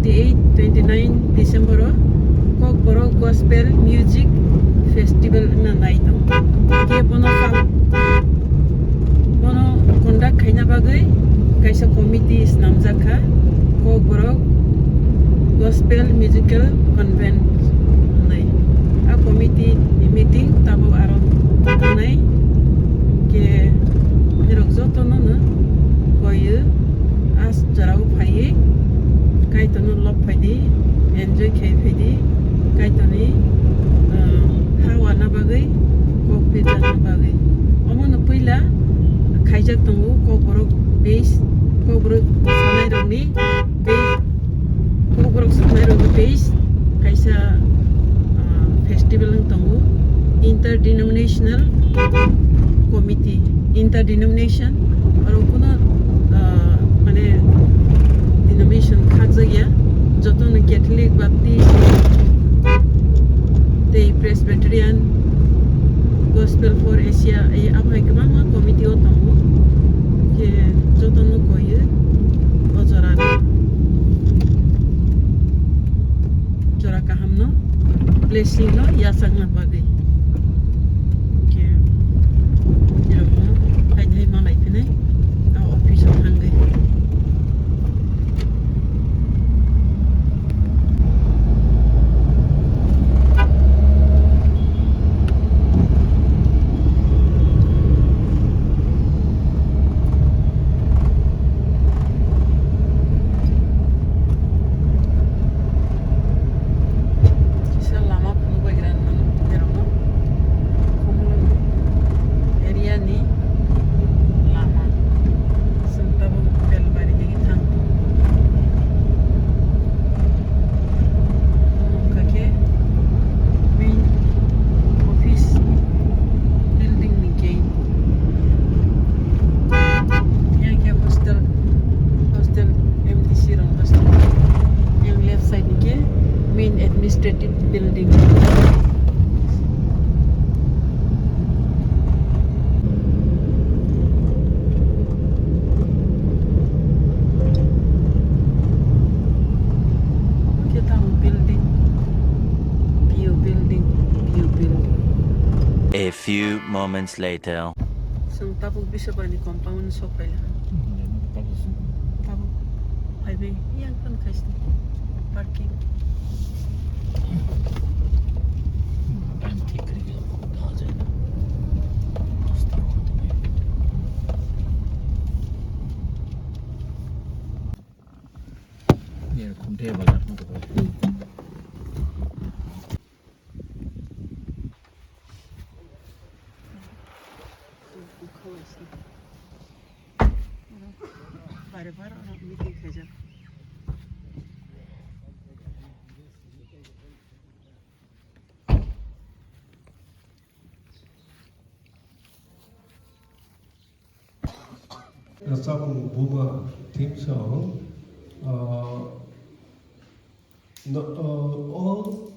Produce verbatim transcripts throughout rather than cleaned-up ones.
Twenty-eight, twenty-nine December o Kokborok Gospel Music Festival wngna nai tongo. Khe bono sal, bono conduct khaina bagwi kaisa committee snamjak kha, Kokborok Gospel Musical Convent hwnwi. A committee ni meeting tabuk aro tongnai. Khe nirok jotono no koiyo. A jorao phaiwi Kaitorno love phaidi, enjoy khai phaidi, Kaitorni, ah, hawana bagwi, kok pherjakna bagwi. Omono puila khaijak tongo Kokborok base, Kokborok sanairokni base, Kokborok sanairokni base kaisa, ah, festival wng tongo, interdenominational committee, interdenomination, oro kuno, ah, mane denomination khakjakya, jotono Catholic, Baptist tei Presbyterian, Gospel for Asia, e abo hai kwbangma committee o tongo, khe jotono koiyo o jora, jora kahamno, blessing no yachakna bagwi. Khe nirokno phaithai malai phinai a office o thangwi. Kisa lama phunukbaikha ang norokno. Khumulwng area ni lama. Chwng tabuk Belbari digi thang tongo. Omo wngkha khe main office building ni gate. Yang khe hostel, hostel M D C rok hostel. Yang left side ni khe main administrative building. Omo khe tamo building, view building, view building. A few moments later. Chwng tabuk Biswabani compound sokphaila. Tabuk phaibai yang phano khaisni parking. Bare bare oro meeting khaijak. Rwchapmung buma theme song, ah, no, ah, all,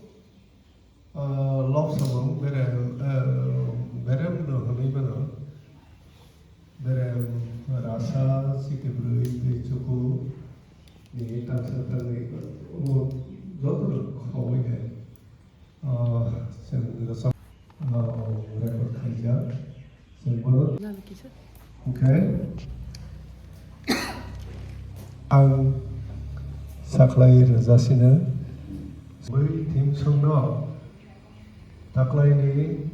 ah, love song berem, ah, berem no hwnwi mano. Berem rasa, sitibrwi, twi chuku, ni tangsa tangwi, omo joto no khobwi hai. Ah, chwng rwchap, ah, record khaijak. Chwng bono, okay. Ang sakhlai rwjasino. Bai theme song no taklaini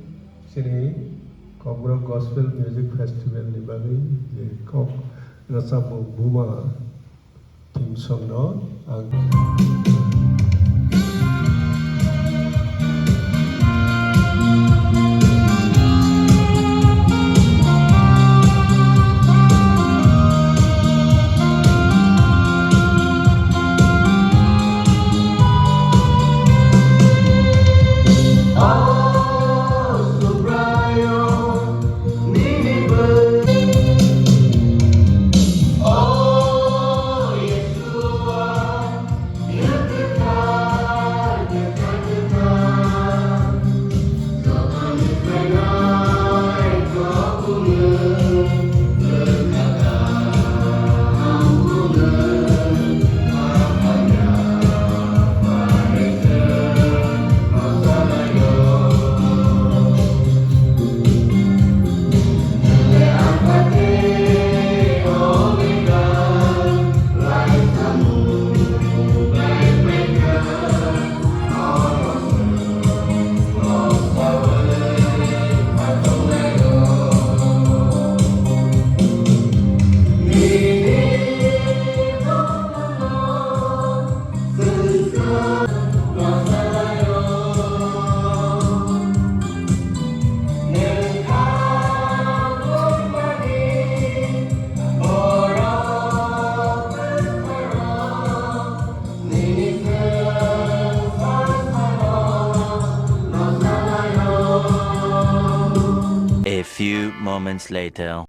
chini Kokborok Gospel Music Festival ni bagwi je kok rwchapmung buma theme song no ang moments later.